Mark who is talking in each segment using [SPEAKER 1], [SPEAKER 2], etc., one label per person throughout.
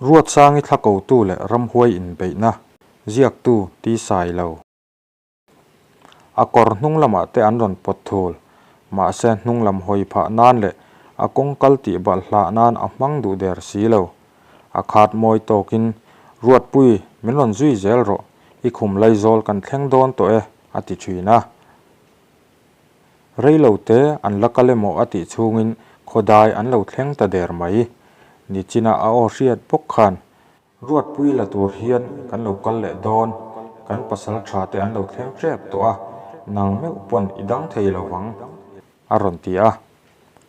[SPEAKER 1] Ruatsangi thla kotu leh ramhuai inbeihna ziaktu ti sai lo. A kawr hnung lamah te an rawn pawt thul. Mahse hnung lam hawi phah nan leh a kawng kal tih balh hlah nan a hmang duh der si lo. A khat mawi tawkin, Ruatpui, min rawn zui zel rawh, i khum laizawl kan thleng dawn tawh e, a ti thin a. Rei lo te an la kal emaw a tih chhungin khawdai an lo thleng ta der mai. Nichina a aw hriat bawk khan. Ruatpui la tur hian kan lo kal leh dawn, kan pasal tha te an lo thleng tep tawh a, nang meuh pawn i dang thei lo vang, a rawn ti a.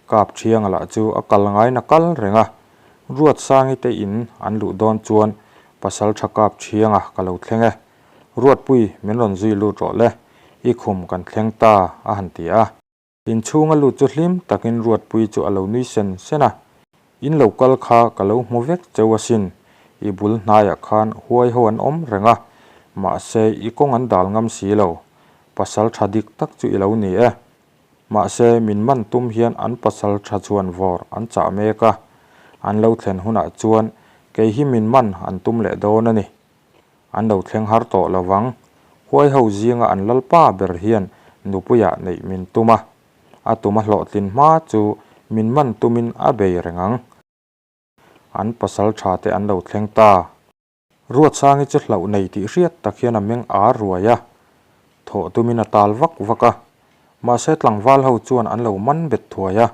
[SPEAKER 1] Kap Thianga lah chu a kal ngaina kal reng a, Ruatsangi te in an luh dawn chuan pasal tha Kap Thianga ka lo thleng e, Ruatpui min rawn zui lut rawh le, i khum kan thleng ta a han ti a. Inchhunga lut chu hlim takin Ruatpui chu a lo nui sen sen a, In lo kal kha ka lo hmu vek cheu asin, i bul hnaiah khan huai ho an awm reng a, mahse i kawng an dal ngam si lo, pasal tha dik tak chu i lo ni e. Mahse min man tum hian an pasal tha chuan vawr an chah mek a, an lo thlen hunah chuan kei hi min man an tum leh dawn a ni. An lo thleng har tawh lo vang. Huai ho zinga an lalpa ber hian nupuiah neih min tum a, a tum a hlawhtlin hma chu min man tumin a bei reng ang. An pasal tha te an lo thleng ta. Ruatsangi chu hlauh nei tih hriat tak hian a meng ar ruai a, thawh tumin a tal vak vak a. Mahse tlangval ho chuan an lo man bet thuai a,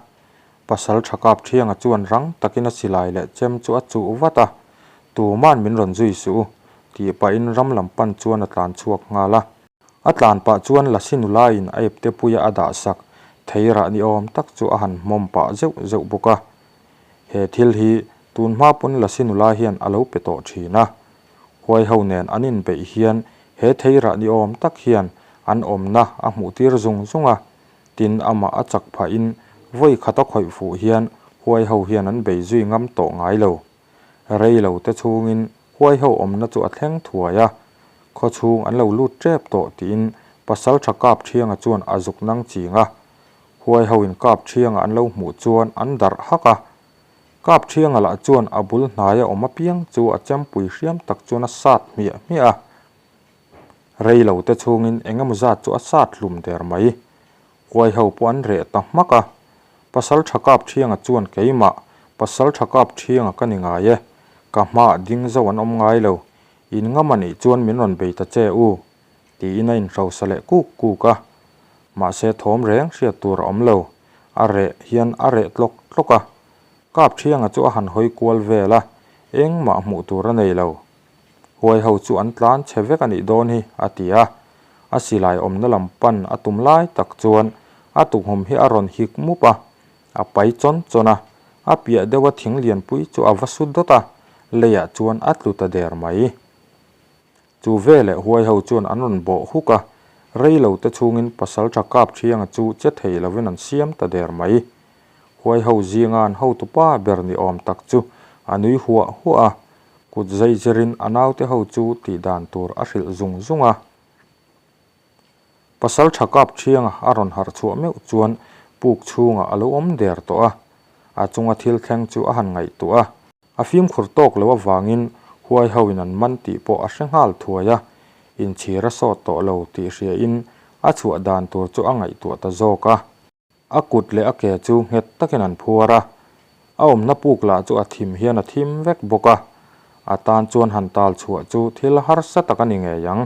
[SPEAKER 1] pasal tha kap thianga chuan rang takin a silai leh chem chu a chuh vat a, tuma'n min rawn zui suh u, tih pahin ram lam pan chuan a tlan chhuak nghal a. A tlan pah chuan Lasi nulaiin a ipte puia a dah sak thei rah ni awm tak chu a han hmawm pah zeuh zeuh bawk a. He thil hi tun hma pawn Lasi nula hian a lo pe tawh thin a. Huai ho nen an inbeih hian he thei rah ni awm tak hian an awmna a hmuh tir zung zung a, tin amah a chak phahin vawi khat a khawih fuh hian huai ho hian an bei zui ngam tawh ngai lo. Rei lo te chhungin huai ho awmna chu a thleng thuai a, khaw chhung an lo lut tep tawh tiin pasal tha kap thianga chuan a zuk nang ching a, huai ho in kap thianga an lo hmuh chuan an darh hak a, Kap Thianga lah chuan a bul hnaia awm apiang chu a chempui hriam tak chuan a sat hmiah hmiah a. Rei lo te chhungin eng emaw zat chu a sat hlum der mai. Huai ho pawh an reh ta hmak a. Pasal tha Kap Thianga chuan keimah, Pasal tha Kap Thianga ka ni ngai e. Ka hmaah ding zo an awm ngai lo. In ngam a nih chuan min rawn bei ta che u. Tiin a inhrosa leh kuk kuk a. Mahse thawm reng hriat tur a awm lo. A reh hian a reh tlawk tlawk a. Kap Thianga chu a han hawi kual vel a, engmah hmuh tur a nei lo. Huai ho chu an tlan chhe vek a nih dawn hi, a ti a. A silai awmna lam pan a tum lai tak chuan a tukhum hi a rawn hik mup a, a pai chawn chawn a, a piah deuha thing lianpui chu a va su dawt a, leiah chuan a tlu ta der mai. Chu veleh huai ho chuan an rawn bawh huk a, rei lo te chhungin pasaltha kap thianga chu che thei lovin an siam ta der mai. Huai ho zinga an hotupa ber ni awm tak chu a nui huah huah a, kut zai zirin a naute ho chu tih dan tur a hrilh zung zung a. Pasaltha kap thianga a rawn harh chhuah meuh chuan puk chhungah a lo awm der tawh a, a chunga thil thleng chu a han ngaihtuah a. A fimkhur tawk lo avangin huai ho in an man tih pawh a hre nghal thuai a, inchhir a sawt tawh lo tih hria in a chhuah dan tur chu a ngaihtuah ta zawk a. A kut leh a ke chu nghet takin an phuar a, a awmna puk lah chu a thim hian a thim vek bawk a, a tan chuan han tal chhuah chu thil harsa tak a ni ngei ang.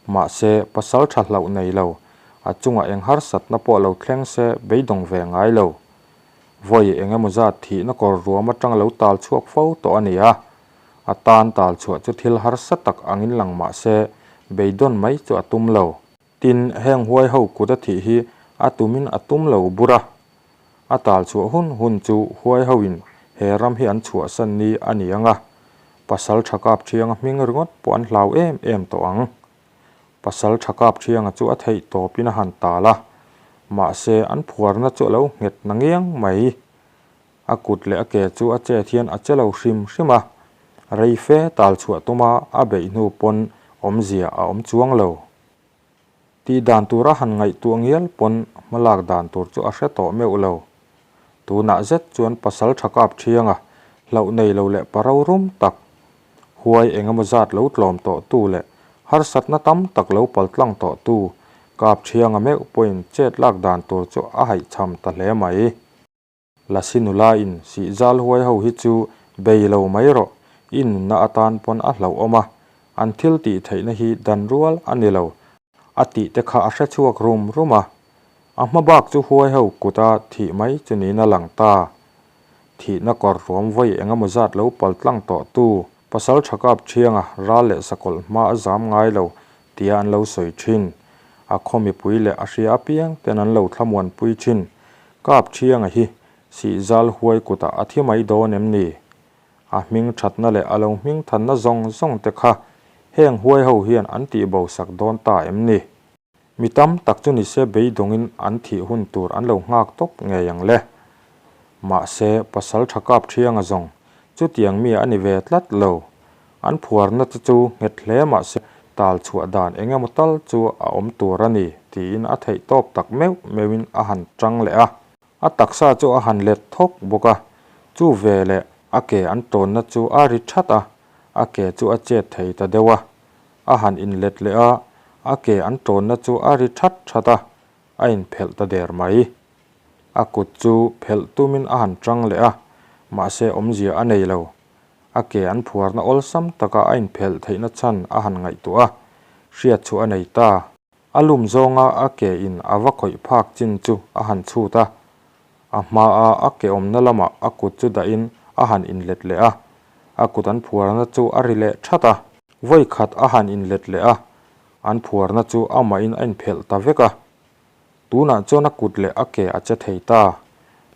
[SPEAKER 1] Mahse, pasal tha hlauh nei lo, a chungah eng harsatna pawh lo thleng se beidawng ve ngai lo. Vawi eng emaw zat thihna kawr ruam atang lo tal chhuak fo tawh a ni a, a tan tal chhuah chu thil harsa tak angin lang mah se beidawn mai chu a tum lo. Tin, heng huai ho kut a thih hi a tumin a tum lo bur a, a tal chhuah hun hun chu huai hoin he ram hi an chhuahsan ni a ni ang a, pasal tha kap thianga hming ringawt pawh an hlau em em tawh ang. Pasal tha kap thianga chu a theih tawpin a han tal a, mahse an phuarna chu a lo nghet na ngiang mai. A kut leh a ke chu a chet hian a che lo hrim hrim a, rei fe tal chhuah tuma a beih hnu pawn awmzia a awm chuang lo. Tih dan tur a han ngaihtuah ngial pawn hmalak dan tur chu a hre tawh meuh lo. Tunah zet chuan pasal tha kap thianga Hlauh nei lo leh pa ro rum tak, huai eng emaw zat lo tlawm tawh tu leh harsatna tam tak lo pal tlang tawh tu Kapthianga meuh pawhin chet lak dan tur chu a haihchham ta hle mai. Lasi nula in sihzal huai ho hi chu bei lo mai rawh, i nunna atan pawn a hlauhawm a, an thil tih theihna hi dan rual a ni lo, a tih te kha a hre chhuak rum rum a. A hma bak chu huai ho kuta thih mai chu niin a lang ta. Thihna kawr ruam vawi eng emaw zat lo pal tlang tawh tu, pasal tha kap thianga ral leh sakawlh hma a zam ngai lo tia an lo sawi thin. A khaw mipui leh a hria apiang ten an lo thlamuanpui thin. Kap thianga hi sihzal huai kutah a thi mai dawn em ni? A hming thatna leh a lo hming thanna zawng zawng te kha heng huai ho hian an tih bo sak dawn ta em ni? Mi tam tak chu nise beidawngin an thih hun tur an lo nghak tawp ngei ang le. Mahse, pasal tha kap thianga zawng chutiang mi a ni ve tlat lo. An phuarna te chu nghet hle mahse tal chhuah dan eng emaw tal chu a awm tur a ni tiin a theih tawp tak meuh meuhin a han tang leh a. A taksa chu a han let thawk bawk a, chu ve leh a ke an tawnna chu a ri that a, a ke chu a chet thei ta deuh a. A han inlet leh a, a ke an tawnna chu a ri that that a, a inphelh ta der mai. A kut chu phelh tumin a han tang leh a, mahse awmzia a nei lo. A ke an phuarna awlsam taka a inphelh theihna chhan a han ngaihtuah a, hriat chu a nei ta. A lum zawnga a ke in a va khawih phak chin chu a han chhut a, a hmaa a ke awmna lamah a kut chu dahin a han inlet leh a, a kut an phuarna chu a ri leh that a. Vawi khat a han inlet leh a, an phuarna chu amahin a inphelh ta vek a. Tunah chuan a kut leh a ke a che thei ta.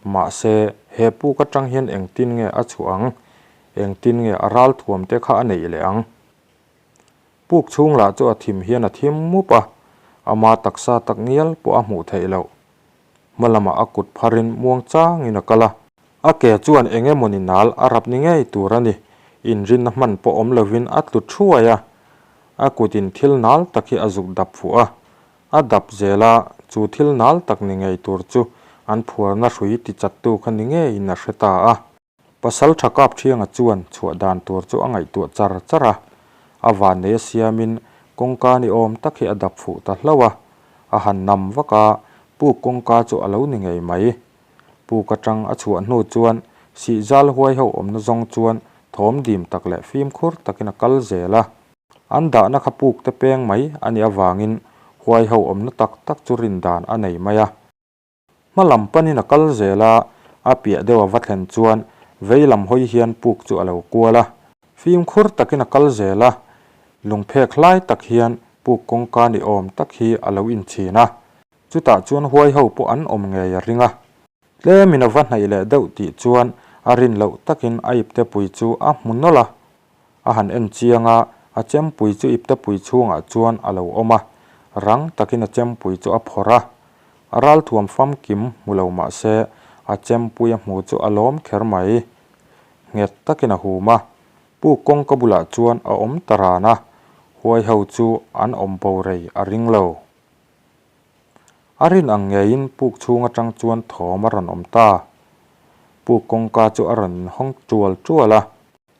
[SPEAKER 1] Mahse, he puk atang hian engtin nge a chhuah ang? Engtin nge a ralthuam te kha a neih leh ang? Puk chhung lah chu a thim hian a thim mup a, ama taksa tak ngial pawh a hmuh theih loh. Hma lamah a kut pharin muang changin a kal a. A ke chuan eng emawni nal a rap ni ngei tur a ni, inrinna hman pawh awm lovin a tlu thuai a. A kutin thil nal tak hi a zuk dap fuh a, a dap zel a, chu thil nal tak ni ngei tur chu an phuarna hrui tichattu kha ni ngeiin a hre ta a. Pasal tha kap thianga chuan chhuah dan tur chu a ngaihtuah char char a, a vannei a siamin kawngka ni awm tak hi a dap fuh ta hlauh a, a han nam vak a, puk kawngka chu a lo ni ngei mai. Puk atang a chhuah hnu chuan sihzal huai ho awmna zawng chuan thawm dim tak leh fimkhur takin a kal zel a. An dahna kha puk te peng mai a nih avangin huai ho awmna tak tak chu rin dan a nei mai a. Hma lam panin a kal zel a, a piah deuh a va thlen chuan vei lam hawi hian puk chu a lo kual a. Fimkhur takin a kal zel a, lungphek hlai tak hian puk kawngka ni awm tak hi a lo inchhin a. Chutah chuan huai ho pawh an awm ngei a ring a. Tlemin a va hnaih leh deuh tih chuan a rin loh takin a iptepui chu a hmu nawlh a. A han en chiang a, a chempui chu iptepui chhungah chuan a lo awm a, rang takin a chempui chu a phawrh a. A ralthuam famkim hmu lo mah se, a chempui a hmu chu a lawm kher mai. Nghet takin a hum a, puk kawngka bulah chuan a awm ta ran a, huai ho chu an awm bo rei a ring lo. A rin ang ngeiin puk chhung atang chuan thawm a rawn awm ta. Puk kawngka chu a rawn inhawng tual tual a.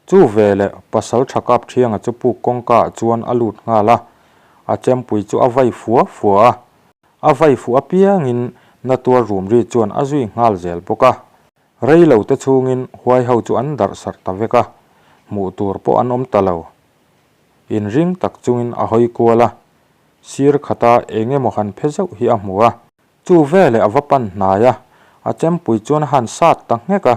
[SPEAKER 1] Chu veleh pasal tha kap thianga chu puk kawngka ah chuan a lut nghal a, a chempui chu a vai fua fua a. A vai fuh apiangin natuar rum ri chuan a zui nghal zel bawk a. Rei lo te chhungin huai ho chu an darh sarh ta vek a, hmuh tur pawh an awm ta lo. Inring tak chungin a hawi kual a, sir khata eng emaw han phe zeuh hi a hmu a. Chu veleh a va pan hnai a, a chempui chuan a han sat ta nghek a.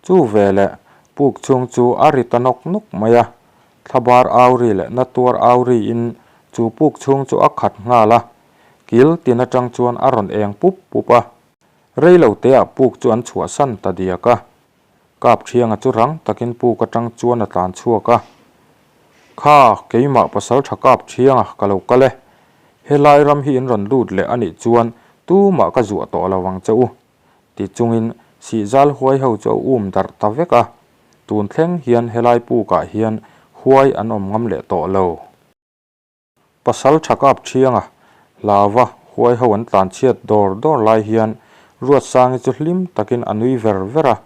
[SPEAKER 1] Chu veleh puk chhung chu a ri ta nawk nawk mai a, thlabar au ri leh na tuar au riin chu puk chhung chu a khat nghal a, kil tin atang chuan a rawn eng pup pup a. Reilo teah puk chu an chhuahsan ta diak a. Kap thianga chu rang takin puk atang chuan a tlan chhuak a. Kha, keimah pasal tha kap thianga ka lo kal e. Helai ram hi in rawn lut leh anih chuan tumah ka zuah tawh lo ang che u. Ti chungin sihzal huai ho chu a um darh ta vek a. Tun thleng hian helai pukah hian huai an awm ngam leh tawh lo. Pasal tha kap thianga hlauva huai ho an tlan chhiat dawr dawr lai hian Ruatsangi chu hlim takin a nui ver ver a.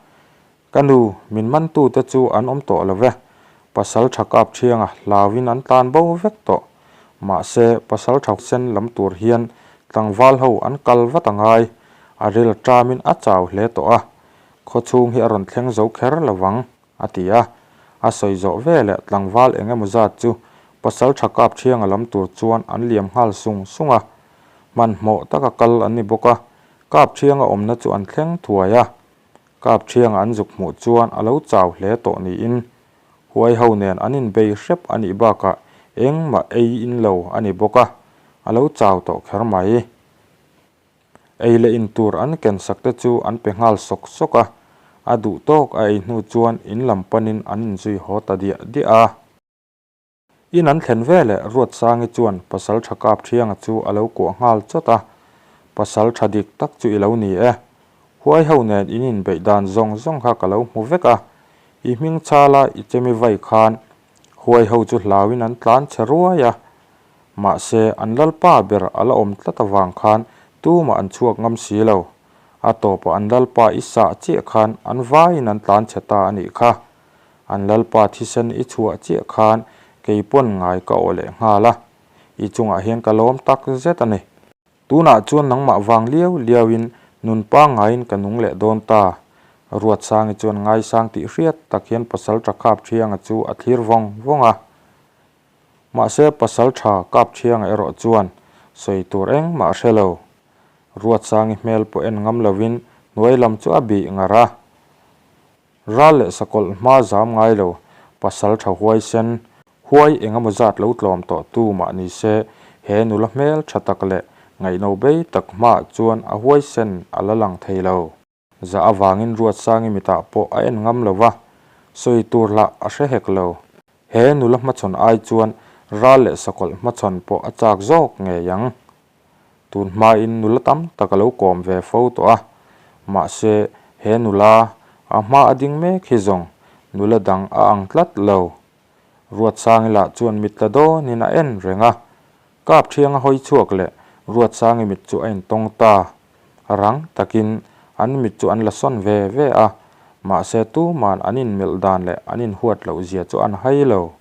[SPEAKER 1] Ka nu, min mantute chu an awm tawh lo ve. Pasalṭha Kapṭhianga hlauin an tlan bo vek tawh. Mahse, pasalṭha sen lam tur hian tlangval ho an kal vat a ngai. A ril ṭamin a chau hle tawh a. Khawchhung hi a rawn thleng zo kher lo vang, a ti a. A sawi zawh veleh tlangval eng emaw zat chu pasalṭha Kapṭhianga lam tur chuan an liam nghal sung sung a. Hmanhmawh taka kal an ni bawk a, Kapṭhianga awmna chu an thleng thuai a. Kapṭhianga an zuk hmuh chuan a lo chau hle tawh niin huai ho nen an inbei hrep a nih bakah engmah ei in lo a ni bawk a, a lo chau tawh kher mai. Ei leh in tur an ken sak te chu an pe nghal sawk sawk a, a duh tawk a ei hnu chuan in lam panin an inzui haw ta diah diah a. In an thlen veleh Ruatsangi chuan pasal tha kap thianga chu a lo kuah nghal chawt a, Pasal tha dik tak chu i lo ni e. Huai ho nen in inbeih dan zawng zawng kha ka lo hmu vek a, i hming chala i chemi vai khan huai ho chu hlauin an tlan chhe ruai a. Mahse, an lalpa ber a la awm tlat avang khan tumah an chhuak ngam si lo. A tawpah an lalpa i sah chiah khan an vaiin an tlan chhe ta a nih kha. An lalpa thisen i chhuah chiah khan kei pawn ngai ka awh leh nghal a, i chungah hian ka lawm tak zet a ni. Tunah chuan nangmah vang liau liauin nun pangngaiin ka nung leh dawn ta. Ruatsangi chuan ngaisang tih hriat tak hian pasal tha Kapṭhianga chu a thlir vawng vawng a. Mahse pasal tha Kapṭhianga erawh chuan sawi tur engmah a hre lo. Ruatsangi hmel pawh en ngam lovin hnuai lam chu a bih ngar a. Ral leh sakawlh hma zam ngai lo, pasal tha huaisen, huai eng emaw zat lo tlawm tawh tu mah ni se, he nula hmel tha tak leh ngaihno bei tak hmaah chuan a huaisen a la lang thei lo. Zah avangin Ruatsangi mitah pawh a en ngam lo va, sawi tur lah a hre hek lo. He nula hmachhawn ai chuan ral leh sakawlh hmachhawn pawh a chak zawk ngei ang. Tun hmain nula tam tak a lo kawm ve fo tawh a, mahse he nula a hma a ding mek hi zawng nula dang a ang tlat lo. Ruatsangi lah chuan mit la dawnin a en reng a, kap thianga hawi chhuak leh Ruatsangi mit chu a intawng ta. Rang takin an mit chu an la sawn ve ve a, mahse tuman an inmelh dan leh an inhuat loh zia chu an hai lo.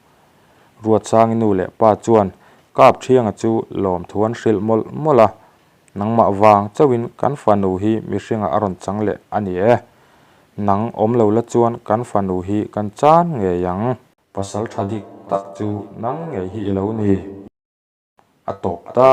[SPEAKER 1] Ruatsangi nu leh pa chuan Kap Thianga chu lawmthu an hrilh mawlh mawlh a, Nangmah vang chauhin kan fanu hi mihringah a rawn chang leh a ni e. Nang awm lo la chuan kan fanu hi kan chan ngei ang. Pasal tha dik tak chu nang ngei hi i lo ni. A tawp ta.